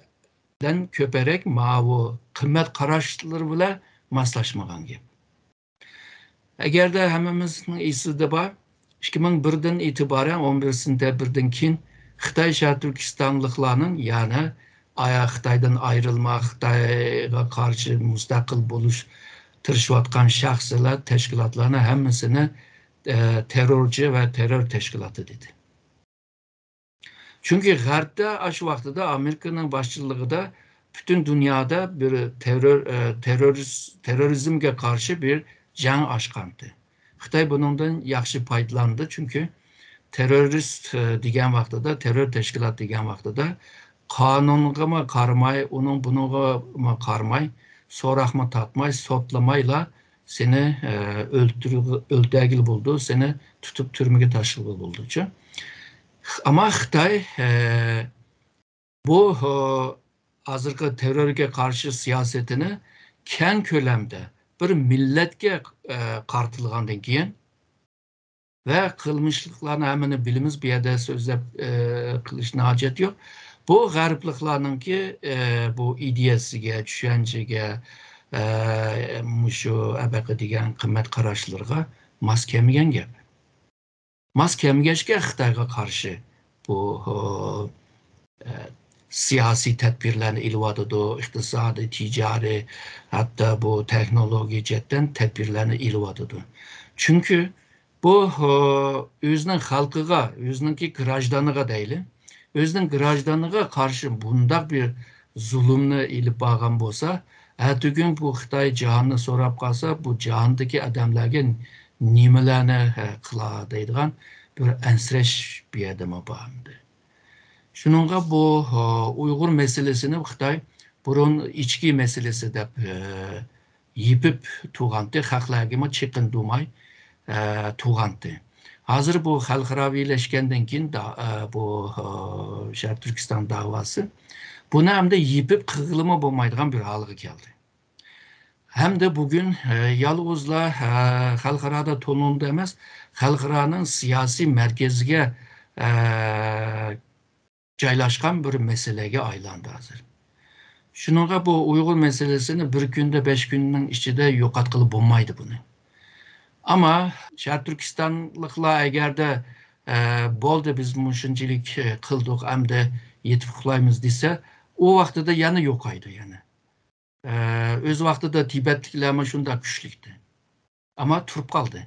دىن كۆپرەك ماۋۇ قىممەت قاراشلىرى بىلەن ماسلاشمىغان گەپ. ئەگەردە ھەممىمىزنىڭ ئېسىدە بار، ئىككى مىڭ بىردىن ئېتىبارەن، ئون بىر سېنتەبىردىن كېيىن خىتاي شەرقىي تۈركىستانلىقلارنىڭ، يەنى ئايا خىتايدىن ئايرىلما، خىتايغا قارشى مۇستەقىل بولۇش تىرىشىۋاتقان شەخسلەر، تەشكىلاتلارنىڭ ھەممىسىنى، ئە، تېررورچى ۋە تېررور تەشكىلاتى دېدى. چۈنكى غەربتە ئاشۇ ۋاقتىدا ئامېرىكىنىڭ باشچىلىقىدا پۈتۈن دۇنيادا بىر تېررور، ئە، تېررورىز-، تېررورىزمگە قارشى بىر جەڭ ئاچقانتى. خىتاي بۇنىڭدىن ياخشى پايدىلاندى، چۈنكى تېررورىست، ئە، دېگەن ۋاقتىدا، تېررور تەشكىلات دېگەن ۋاقتىدا قانۇنغىمۇ قارىماي، ئۇنىڭ بۇنىڭغىمۇ قارىماي، سوراقمۇ تارتماي، سوتلىمايلا سېنى، ئە، ئۆلتۈرگە-، ئۆلتۈرگىلى بولىدۇ، سېنى تۇتۇپ تۈرمىگە تاشلىغىلى بولىدۇچۇ. ئەمما خىتاي، ئە، بۇ، ئە، ھازىرقى تېررورغا قارشى سىياسىتىنى كەڭ كۆلەمدە بىر مىللەتكە، ئە، قارىتىلغاندىن كېيىن ۋە قىلمىشلىقلارنى ھەممىنى بىلىمىز، بۇ يەردە سۆزلەپ، ئە، قىلىشنىڭ ھاجەت يوق. بۇ غەربلىكلارنىڭكى، ئە، بۇ ئىدىيەسىگە، چۈشەنچىگە، ئە، مۇشۇ ئەبەقە دېگەن قىممەت قاراشلىرىغا ماس كەلمىگەن گەپ. ماس كەلمىگەچكە خىتايغا قارشى بۇ، ئە، سىياسىي تەدبىرلەرنى ئېلىۋاتىدۇ، ئىقتىسادىي، تىجارىي، ھەتتا بۇ تېخنولوگىيە جەھەتتىن تەدبىرلەرنى ئېلىۋاتىدۇ. چۈنكى بۇ، ئە، ئۆزىنىڭ خەلقىگە، ئۆزىنىڭكى گراژدانىغا دەيلى، ئۆزىنىڭ گراژدانىغا قارشى بۇنداق بىر زۇلۇمنى ئېلىپ بارغان بولسا، ئەتىگۈن بۇ خىتاي جاھاننى سوراپ قالسا، بۇ جاھاندىكى ئادەملەرگە نېمىلەرنى، ھە، قىلا دەيدىغان بىر ئەنسىرەش بۇ يەردىمۇ بار ئەمدى. شۇنىڭغا بۇ، ھە، ئۇيغۇر مەسىلىسىنى خىتاي بۇرۇن ئىچكى مەسىلىسى دەپ، ھە، يېپىپ تۇرغانتى، خەقلەرگىمۇ چېقىندۇرماي، ئە، تۇرغانتى. ھازىر بۇ خەلقئاراۋىلەشكەندىن كېيىن دا-، ئە، بۇ، ئە، شەرقىي تۈركىستان داۋاسى بۇنى ئەمدى يېپىپ قىلغىلىمۇ بولمايدىغان بىر ھالغا كەلدى. ھەمدە بۈگۈن، ئە، يالغۇزلا، ئە، خەلقئارادا تونۇلدى ئەمەس، خەلقئارانىڭ سىياسىي مەركىزىگە، ئە، جايلاشقان بىر مەسىلىگە ئايلاندى ھازىر. شۇنىڭغا بۇ ئۇيغۇر مەسىلىسىنى بىر كۈندە، بەش كۈننىڭ ئىچىدە يوقاتقىلى بولمايدۇ بۇنى. ئەمما شەرقىي تۈركىستانلىقلار ئەگەردە، ئە، بولدى، بىز مۇشۇنچىلىك، ئە، قىلدۇق، ئەمدى يېتىپ ئۇخلايمىز دېسە، ئۇ ۋاقتىدا يەنە يوقايدۇ يەنە. ئە، ئۆز ۋاقتىدا تىبەتلىكلەرمۇ شۇنداق كۈچلۈكتى. ئەمما تۇرۇپ قالدى.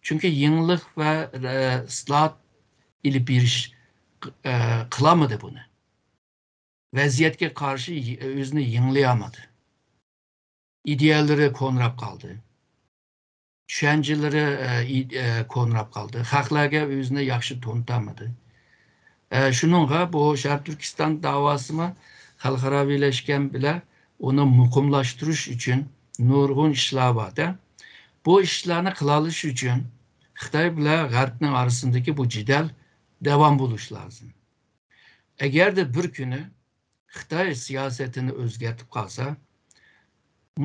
چۈنكى يېڭىلىق ۋە، ئە، ئىسلاھات ئېلىپ بېرىش، ئە، قىلالمىدى بۇنى. ۋەزىيەتكە قارشى ئۆزىنى يېڭىلىيالمىدى. ئىدىيەلىرى كونىراپ قالدى. چۈشەنچىلىرى، ئە، ئى-، ئە، كونىراپ قالدى. خەقلەرگە ئۆزىنى ياخشى تونۇتالمىدى. ئە، شۇنىڭغا بۇ شەرقىي تۈركىستان داۋاسىمۇ خەلقئاراۋىلەشكەن بىلەن ئۇنى مۇقىملاشتۇرۇش ئۈچۈن نۇرغۇن ئىشلار بار-دە. بۇ ئىشلارنى قىلالىش ئۈچۈن خىتاي بىلەن غەربنىڭ ئارىسىندىكى بۇ جېدەل داۋام بولۇشى لازىم. ئەگەردە بىر كۈنى خىتاي سىياسىتىنى ئۆزگەرتىپ قالسا،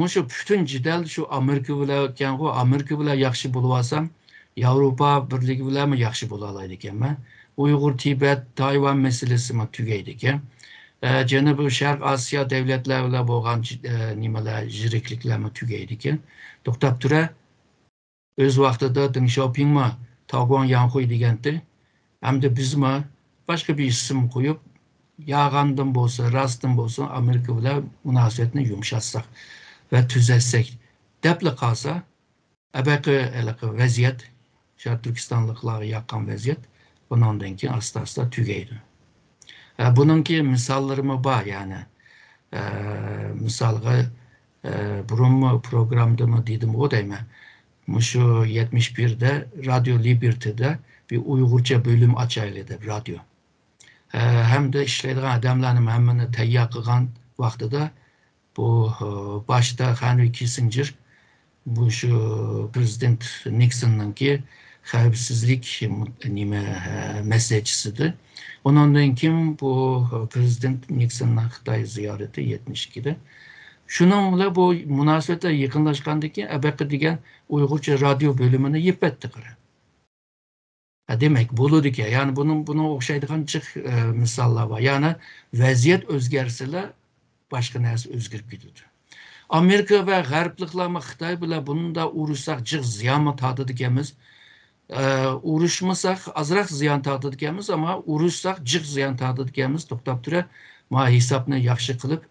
مۇشۇ پۈتۈن جېدەل شۇ ئامېرىكا بىلەن ئىكەنغۇ، ئامېرىكا بىلەن ياخشى بولۇۋالسام، ياۋروپا بىرلىكى بىلەنمۇ ياخشى بولالايدىكەنمەن. ئۇيغۇر، تىبەت، تايۋان مەسىلىسىمۇ تۈگەيدىكەن. ئە، جەنۇبىي شەرق ئاسىيا دۆلەتلەر بىلەن بولغان جى-، ئە، نېمىلەر، يىرىكلىكلەرمۇ تۈگەيدىكەن. توختاپ تۇرە. ئۆز ۋاقتىدا دېڭ شياۋپىڭمۇ تاۋگۇاڭ ياڭخۇي دېگەنتى. ئەمدى بىزمۇ باشقا بىر ئىسىم قويۇپ، يالغاندىن بولسا، راستتىن بولسا، ئامېرىكا بىلەن مۇناسىۋەتنى يۇمشاتساق ۋە تۈزەتسەك دەپلا قالسا، ئەبەقى ھېلىقى ۋەزىيەت، شەرقىي تۈركىستانلىقلارغا ياققان ۋەزىيەت بۇنىڭدىن كېيىن ئاستا-ئاستا تۈگەيدۇ. ئە، بۇنىڭكى مىساللىرىمۇ بار، يەنى، ئە، مىسالغا، ئە، بۇرۇنمۇ پروگراممىدىمۇ دېدىمغۇ دەيمەن، مۇشۇ يەتمىش بىردە رادىيو لىبېرتىدا بىر ئۇيغۇرچە بۆلۈم ئاچايلى دەپ رادىيو. ئە، ھەمدە ئىشلەيدىغان ئادەملەرنى ھەممىنى تەييار قىلغان ۋاقتىدا بۇ، ئە، باشتا خەنرى كىسسىنجېر مۇشۇ پىرېزىدېنت نىكسوننىڭكى خەۋپسىزلىك، نېمە، مەسلىھەتچىسىدى. ئۇنىڭدىن كېيىن بۇ پىرېزىدېنت نىكسوننىڭ خىتاي زىيارىتى يەتمىش ئىككىدە. شۇنىڭ بىلەن بۇ مۇناسىۋەتلەر يېقىنلاشقاندىن كېيىن ئەبەقى دېگەن ئۇيغۇرچە رادىيو بۆلۈمىنى يېپىۋەتتى قارا. ھە، دېمەك، بولىدىكەن. يەنى بۇنىڭ، بۇنىڭغا ئوخشايدىغان جىق، ئە، مىساللار بار. يەنى ۋەزىيەت ئۆزگەرسىلا، باشقا نەرسە ئۆزگىرىپ كېتىدۇ. ئامېرىكا ۋە غەربلىكلەرمۇ خىتاي بىلەن بۇندا ئۇرۇشساق جىق زىيانمۇ تارتىدىكەنمىز. ئە، ئۇرۇشمىساق ئازراق زىيان تارتىدىكەنمىز، ئەمما ئۇرۇشساق جىق زىيان تارتىدىكەنمىز. توختاپ تۇرە، ما ھېسابنى ياخشى قىلىپ،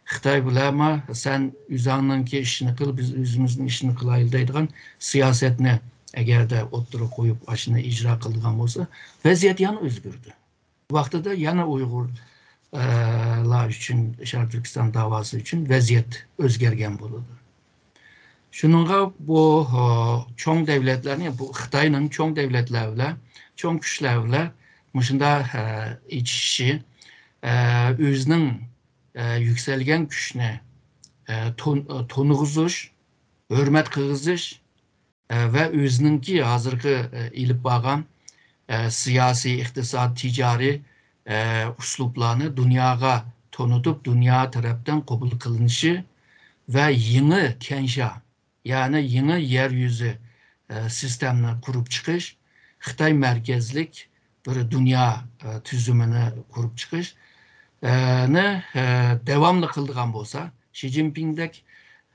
خىتاي بىلەنمۇ سەن ئۆزۈڭنىڭكى ئىشىنى قىل، بىز ئۆزىمىزنىڭ ئىشىنى قىلايلى دەيدىغان سىياسەتنى ئەگەردە ئوتتۇرىغا قويۇپ، ئاشۇنى ئىجرا قىلىدىغان بولسا، ۋەزىيەت يەنە ئۆزگىرىدۇ. ۋاقتىدا يەنە ئۇيغۇر، ئە، لار ئۈچۈن، شەرقىي تۈركىستان داۋاسى ئۈچۈن ۋەزىيەت ئۆزگەرگەن بولىدۇ. شۇنىڭغا بۇ، ئە، چوڭ دۆلەتلەرنى، بۇ خىتاينىڭ چوڭ دۆلەتلەر بىلەن، چوڭ كۈچلەر بىلەن مۇشۇنداق، ئە، ئېچىشىشى، ئە، ئۆزىنىڭ، ئە، يۈكسەلگەن كۈچىنى، ئە، تون-، ئە، تونۇغۇزۇش، ھۆرمەت قىلغۇزۇش، ئە، ۋە ئۆزىنىڭكى ھازىرقى، ئە، ئېلىپ بارغان، ئە، سىياسىي، ئىقتىساد، تىجارىي، ئە، ئۇسلۇبلارنى دۇنياغا تونۇتۇپ، دۇنيا تەرەپتىن قوبۇل قىلىنىشى ۋە يېڭى كەنشا، يەنى يېڭى يەر يۈزى، ئە، سىستېمىنى قۇرۇپ چىقىش، خىتاي مەركەزلىك بىر دۇنيا، ئە، تۈزۈمىنى قۇرۇپ چىقىش، ئە، نى، ئە، داۋاملىق قىلىدىغان بولسا، شى جىنپىڭدەك،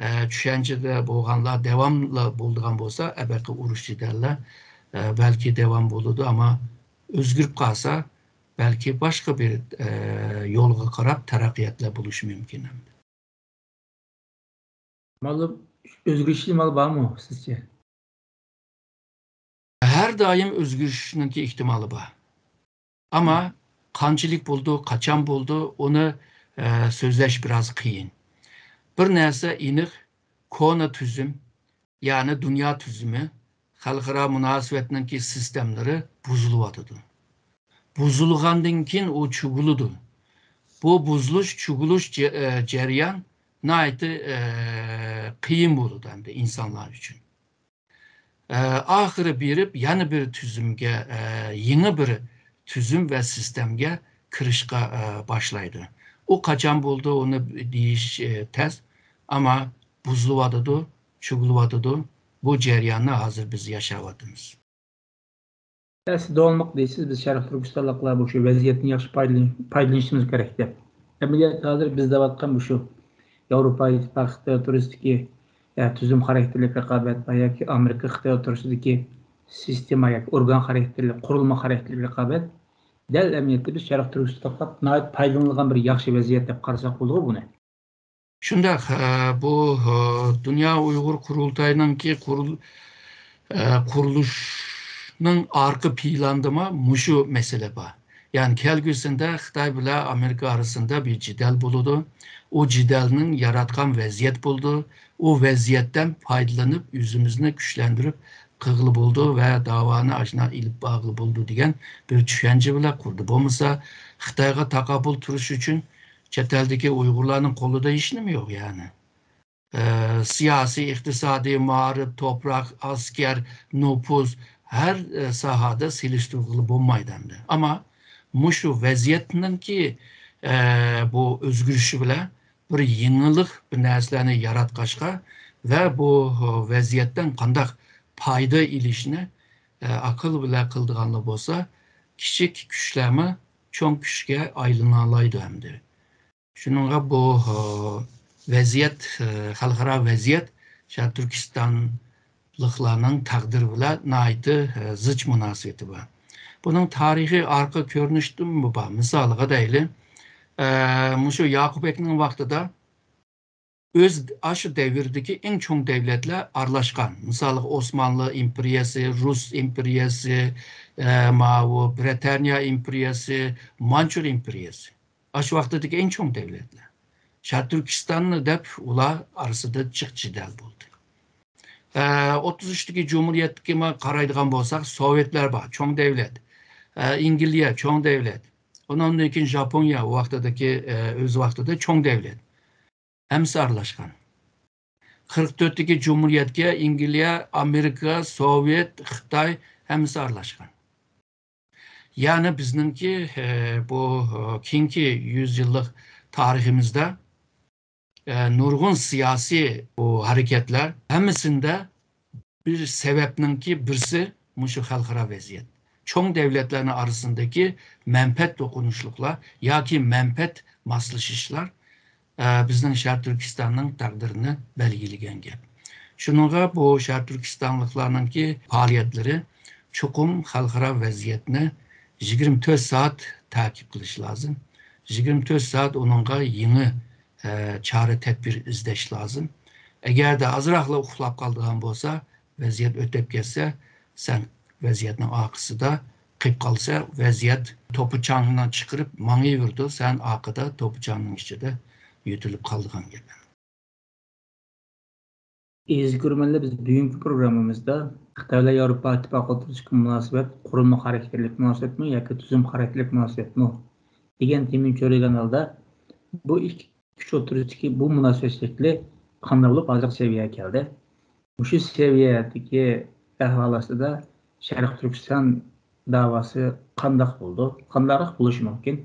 ئە، چۈشەنچىدە بولغانلار داۋاملىق بولىدىغان بولسا، ئەبەقى ئۇرۇش جېدەللەر، ئە، بەلكى داۋام بولىدۇ، ئەمما ئۆزگىرىپ قالسا، بەلكى باشقا بىر، ئە، يولغا قاراپ تەرەققىياتلار بولۇشى مۇمكىن. مانا ئۆزگىرىش ئېھتىمالى بارمۇ سىزچە؟ ھەر دائىم ئۆزگىرىشنىڭكى ئېھتىمالى بار. ئەمما قانچىلىك بولىدۇ، قاچان بولىدۇ، ئۇنى، ئە، سۆزلەش بىراز قىيىن. بىر نەرسە ئېنىق، كونا تۈزۈم، يەنى دۇنيا تۈزۈمى، خەلقئارا مۇناسىۋەتنىڭكى سىستېمىلىرى بۇزۇلۇۋاتىدۇ. بۇزۇلغاندىن كېيىن ئۇ چۆكۈلىدۇ. بۇ بۇزۇلۇش، چۆكۈلۈش جە-، ئە، جەريان ناھايىتى، ئە، قىيىن بولىدۇ ئەمدى ئىنسانلار ئۈچۈن. ئە، ئاخىرى بېرىپ يەنە بىر تۈزۈمگە، ئە، يېڭى بىر تۈزۈم ۋە سىستېمىگە كىرىشقا، ئە، باشلايدۇ. ئۇ قاچان بولىدۇ، ئۇنى دېيىش، ئە، تەس. ئەمما بۇزۇلۇۋاتىدۇ، چۆكۈلۈۋاتىدۇ. بۇ جەرياننى ھازىر بىز ياشاۋاتىمىز. سىز داۋاملىق دەيسىز، بىز شەرقىي تۈركىستانلىقلار بۇ شۇ ۋەزىيەتتىن ياخشى پايدىلىنىش، پايدىلىنىشىمىز كېرەك دەپ. ئەمەلىيەتتە ھازىر بىز دەۋاتقان بۇ شۇ ياۋروپا ئىتتىپاقى تېررورىستىكى يا تۈزۈم خاراكتېرلىك رىقابەت بار ياكى ئامېرىكا خىتاي ئوتتۇرىسىدىكى سىستېما ياكى ئورگان خاراكتېرلىك، قۇرۇلما خاراكتېرلىك رىقابەت دەل ئەمەلىيەتتە بىز شەرقىي تۈركىستاندا ناھايىتى پايدىلىنىدىغان بىر ياخشى ۋەزىيەت دەپ قارىساق بولىدۇ بۇنى. شۇنداق، ئە، بۇ، ئە، دۇنيا ئۇيغۇر قۇرۇلتايىنىڭكى قۇرۇل-، ئە، قۇرۇلۇشىنىڭ ئارقا پىلانىدىمۇ مۇشۇ مەسىلە بار. يەنى كەلگۈسىدە خىتاي بىلەن ئامېرىكا ئارىسىدا بىر جېدەل بولىدۇ. ئۇ جېدەلنىڭ ياراتقان ۋەزىيەت بولىدۇ. ئۇ ۋەزىيەتتىن پايدىلىنىپ، ئۆزىمىزنى كۈچلەندۈرۈپ قىلغىلى بولىدۇ ۋە داۋانى ئاشۇنداق ئېلىپ بارغىلى بولىدۇ دېگەن بىر چۈشەنچە بىلەن قۇردى. بولمىسا، خىتايغا تاقابىل تۇرۇش ئۈچۈن چەت ئەلدىكى ئۇيغۇرلارنىڭ قولىدا ھېچنېمە يوق، يەنى. ئە، سىياسىي، ئىقتىسادىي، مائارىپ، توپراق، ئەسكەر، نوپۇس، ھەر، ئە، ساھەدە سېلىشتۇرغىلى بولمايدۇ ئەمدى. ئەمما مۇشۇ ۋەزىيەتنىڭكى، ئە، بۇ ئۆزگىرىشى بىلەن بىر يېڭىلىق، بىر نەرسىلەرنى ياراتقاچقا ۋە بۇ ۋەزىيەتتىن قانداق پايدا ئېلىشنى، ئە، ئاقىل بىلەن قىلىدىغانلار بولسا، كىچىك كۈچلەرمۇ چوڭ كۈچكە ئايلىنالايدۇ ئەمدى. شۇنىڭغا بۇ، ئە، ۋەزىيەت، ئە، خەلقئارا ۋەزىيەت شەرقىي تۈركىستانلىقلارنىڭ تەقدىرى بىلەن ناھايىتى، ئە، زىچ مۇناسىۋىتى بار. بۇنىڭ تارىخىي ئارقا كۆرۈنۈشىمۇ بار. مىسالغا دەيلى، ئە، مۇشۇ ياقۇپبەگنىڭ ۋاقتىدا ئۆز ئاشۇ دەۋردىكى ئەڭ چوڭ دەۋلەتلەر ئارىلاشقان. مىسالغا، ئوسمانلى ئىمپېرىيەسى، رۇس ئىمپېرىيەسى، ئە، ماۋۇ برىتانىيە ئىمپېرىيەسى، مانچۇر ئىمپېرىيەسى. ئاشۇ ۋاقتىدىكى ئەڭ چوڭ دەۋلەتلەر. شەرقىي تۈركىستاننى دەپ ئۇلار ئارىسىدا جىق جېدەل بولدى. ئە، ئوتتۇز ئۈچتىكى جۇمھۇرىيەتكە قارايدىغان بولساق، سوۋېتلار بار، چوڭ دەۋلەت. ئە، ئىنگلىيە، چوڭ دەۋلەت. ئۇنىڭدىن كېيىن ژاپونىيە ۋاقتىدىكى، ئە، ئۆز ۋاقتىدا چوڭ دەۋلەت. ھەممىسى ئارىلاشقان. قىرىق تۆتتىكى جۇمھۇرىيەتكە ئىنگلىيە، ئامېرىكا، سوۋېت، خىتاي ھەممىسى ئارىلاشقان. يەنى بىزنىڭكى، ئە، بۇ، ئە، كېيىنكى يۈز يىللىق تارىخىمىزدا، ئە، نۇرغۇن سىياسىي بۇ ھەرىكەتلەر ھەممىسىندە بىر سەۋەبنىڭكى بىرسى مۇشۇ خەلقئارا ۋەزىيەت. چوڭ دەۋلەتلەرنىڭ ئارىسىندىكى مەنپەئەت توقۇنۇشلۇقلار ياكى مەنپەئەت ماسلىشىشلار، ئە، بىزنىڭ شەرقىي تۈركىستاننىڭ تەقدىرىنى بەلگىلىگەن گەپ. شۇنىڭغا بۇ شەرقىي تۈركىستانلىقلارنىڭكى پائالىيەتلىرى چوقۇم خەلقئارا ۋەزىيەتنى يىگىرمە تۆت سائەت تەقىب قىلىش لازىم. يىگىرمە تۆت سائەت ئۇنىڭغا يېڭى، ئە، چارە تەدبىر ئىزدەش لازىم. ئەگەردە ئازراقلا ئۇخلاپ قالىدىغان بولسا، ۋەزىيەت ئۆتۈپ كەتسە، سەن ۋەزىيەتنىڭ ئارقىسىدا قېلىپ قالسا، ۋەزىيەت توپا چاڭنى چىقىرىپ ماڭىۋېرىدۇ، سەن ئارقىدا توپا چاڭنىڭ ئىچىدە يۆتىلىپ قالىدىغان گەپ. ئەزىز كۆرۈرمەنلەر، بىز بۈگۈنكى پروگراممىمىزدا خىتاي بىلەن ياۋروپا ئىتتىپاقى ئوتتۇرىسىدىكى مۇناسىۋەت قۇرۇلما خاراكتېرلىك مۇناسىۋەتمۇ ياكى تۈزۈم خاراكتېرلىك مۇناسىۋەتمۇ دېگەن تېمىنى چۆرىگەن ھالدا، بۇ ئىككى كۈچ ئوتتۇرىسىدىكى بۇ مۇناسىۋەت شەكلى قانداق بولۇپ ھازىرقى سەۋىيەگە كەلدى؟ مۇشۇ سەۋىيەدىكى ئەھۋال ئاستىدا شەرقىي تۈركىستان داۋاسى قانداق بولىدۇ؟ قانداقراق بولۇشى مۇمكىن؟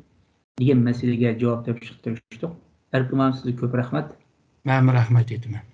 دېگەن مەسىلىگە جاۋاب تېپىشقا تىرىشتۇق. ئەركىن ئاغا، سىزگە كۆپ رەھمەت. مەنمۇ رەھمەت ئېيتىمەن.